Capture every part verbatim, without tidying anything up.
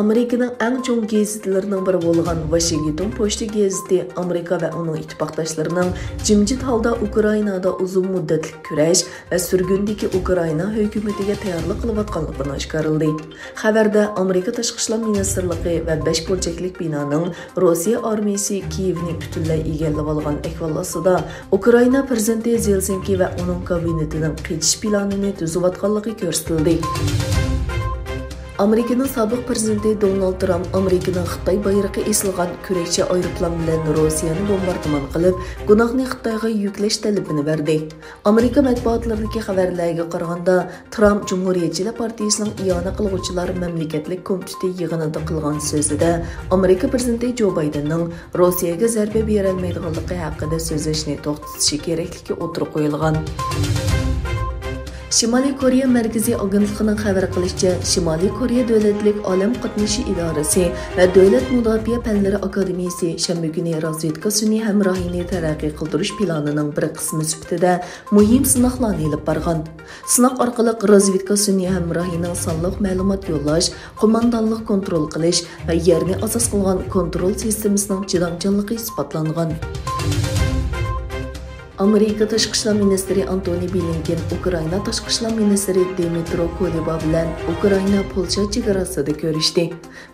ئامېرىكىنىڭ ئەڭ چوڭ گېزىتلىرىنىڭ بىرى بولغان ۋاشىنگتون پوچتا گېزىتى ئامېرىكا ۋە ئۇنىڭ ئىتتىپاقداشلىرىنىڭ جىمجىت ھالدا ئۇكرائىنادا ئۇزۇن مۇددەتلىك كۈرەش ۋە سۈرگۈندىكى ئۇكرائىنا ھۆكۈمىتىگە تەييارلىق قىلىۋاتقانلىقىنى ئاشكارىلىدى. خەۋەردە ئامېرىكا تاشقى ئىشلار مىنىستىرلىقى ۋە بەش بۇرجەكلىك بىنانىڭ روسىيە ئارمىيىسى كىيېۋنى پۈتۈنلەي ئىگىلىۋالغان ئەھۋال ئاستىدا، ئۇكرائىنا پىرېزىدېنتى زېلېنسكىي ۋە ئۇنىڭ كابىنېتىنىڭ قېچىش پىلانىنى تۈزۈۋاتقانلىقى كۆرسىتىلدى. ئامېرىكىنىڭ سابىق پىرېزىدېنتى دونالد ترامپ ئامېرىكىنىڭ خىتاي بايرىقى ئېسىلغان كۈرەشچى ئايروپىلان بىلەن روسىيەنى بومباردىمان قىلىپ، گۇناھنى خىتايغا يۈكلەش تەلىپىنى بەردى. ئامېرىكا مەتبۇئاتلىرىدىكى خەۋەرلەرگە قارىغاندا، ترامپ جۇمھۇرىيەتچىلەر پارتىيىسىنىڭ ئىئانە قىلغۇچىلار مەملىكەتلىك كومىتېتى يىغىنىدا قىلغان سۆزىدە، ئامېرىكا پىرېزىدېنتى جو بايدېننىڭ روسىيەگە زەربە بېرەلمەيدىغانلىقى ھەققىدە سۆزلەشنى توختىتىشى كېرەكلىكى ئوتتۇرىغا قويۇلغان. شىمالىي كورېيە مەركىزىي ئاگېنتلىقىنىڭ خەۋەر قىلىشىچە، شىمالىي كورېيە دۆلەتلىك ئالەم قاتنىشى ئىدارىسى ۋە دۆلەت مۇداپىئە پەنلىرى ئاكادېمىيىسى شەنبە كۈنى رازۋېدكا سۈنئىي ھەمراھىنى تەرەققىي قىلدۇرۇش پىلانىنىڭ بىر قىسمى سۈپىتىدە مۇھىم سىناقلارنى ئېلىپ بارغان. سىناق ئارقىلىق رازۋېدكا سۈنئىي ھەمراھىنىڭ سانلىق مەلۇمات يوللاش، قوماندانلىق كونترول قىلىش ۋە يەرنى ئاساس قىلغان كونترول سىستېمىسىنىڭ چىدامچانلىقى ئىسپاتلانغان. ئامېرىكا تاشقى ئىشلار مىنىستىرى ئانتونى بلىنكېن ئۇكرائىنا تاشقى ئىشلار مىنىستىرى دىمىترو كۇلېبا بىلەن ئۇكرائىنا پولشا چېگراسىدا كۆرۈشتى.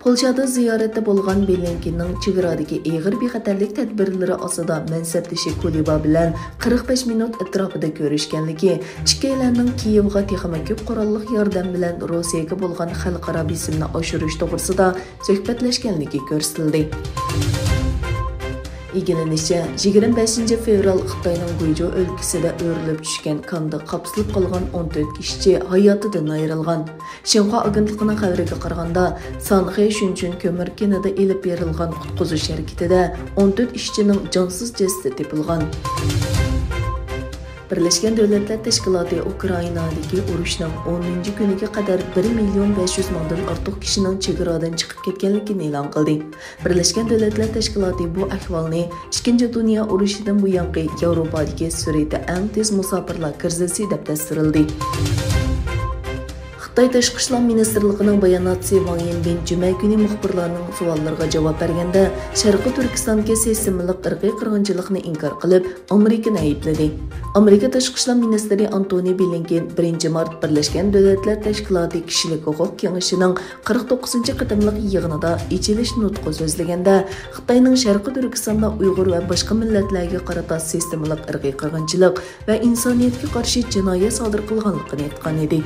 پولشادا زىيارەتتە بولغان بلىنكېننىڭ چېگرادىكى ئېغىر بىخەتەرلىك تەدبىرلىرى ئاستىدا مەنسەپدىشى كۇلېبا بىلەن قىرىق بەش مىنۇت ئەتراپىدا كۆرۈشكەنلىكى، ئىككىيلەننىڭ كىيېۋغا تېخىمۇ كۆپ قوراللىق ياردەم بىلەن روسىيەگە بولغان خەلقئارا بېسىمنى ئاشۇرۇش توغرىسىدا سۆھبەتلەشكەنلىكى كۆرسىتىلدى. ئىگىلىنىشىچە، يىگىرمە بەشىنچى فېۋرال خىتاينىڭ گۇيجۇ ئۆلكىسىدە ئۆرۈلۈپ چۈشكەن كاندا قاپسىلىپ قالغان ئون تۆت ئىشچى ھاياتىدىن ئايرىلغان. شىنخۇا ئاگېنتلىقىنىڭ خەۋىرىگە قارىغاندا، سانخې شۇنچۈن كۆمۈر كېنىدا ئېلىپ بېرىلغان قۇتقۇزۇش ھەرىكىتىدە ئون تۆت ئىشچىنىڭ جانسىز جەسىتى تېپىلغان. بىرلەشكەن دۆلەتلەر تەشكىلاتى ئۇكرائىنادىكى ئۇرۇشنىڭ ئونىنچى كۈنىگە قەدەر بىر مىليون بەش يۈز مىڭدىن ئارتۇق كىشىنىڭ چېگرادىن چىقىپ كەتكەنلىكىنى ئېلان قىلدى. بىرلەشكەن دۆلەتلەر تەشكىلاتى بۇ ئەھۋالنى ئىككىنچى دۇنيا ئۇرۇشىدىن بۇيانقى ياۋروپادىكى سۈرئىتى ئەڭ تېز مۇساپىرلار كىرىزىسى دەپ تەسۋىرلىدى. خىتاي تاشقى ئىشلار مىنىستىرلىقىنىڭ باياناتچىسى ۋاڭ يىنبىن جۈمە كۈنى مۇخبىرلارنىڭ سوئاللىرىغا جاۋاب بەرگەندە، شەرقىي تۈركىستاندىكى سىستېمىلىق ئىرقىي قىرغىنچىلىقنى ئىنكار قىلىپ، ئامېرىكىنى ئەيىبلىدى. ئامېرىكا تاشقى ئىشلار مىنىستىرى ئانتونى بلىنكېن بىرىنچى مارت بىرلەشكەن دۆلەتلەر تەشكىلاتى كىشىلىك ھوقۇق كېڭىشىنىڭ قىرىق توققۇزىنچى قېتىملىق يىغىنىدا ئېچىلىش نۇتقى سۆزلىگەندە، خىتاينىڭ شەرقىي تۈركىستاندا ئۇيغۇر ۋە باشقا مىللەتلەرگە قارىتا سىستېمىلىق ئىرقىي قىرغىنچىلىق ۋە ئىنسانىيەتكە قارشى جىنايەت سادىر قىلغانلىقىنى ئېيتقان ئىدى.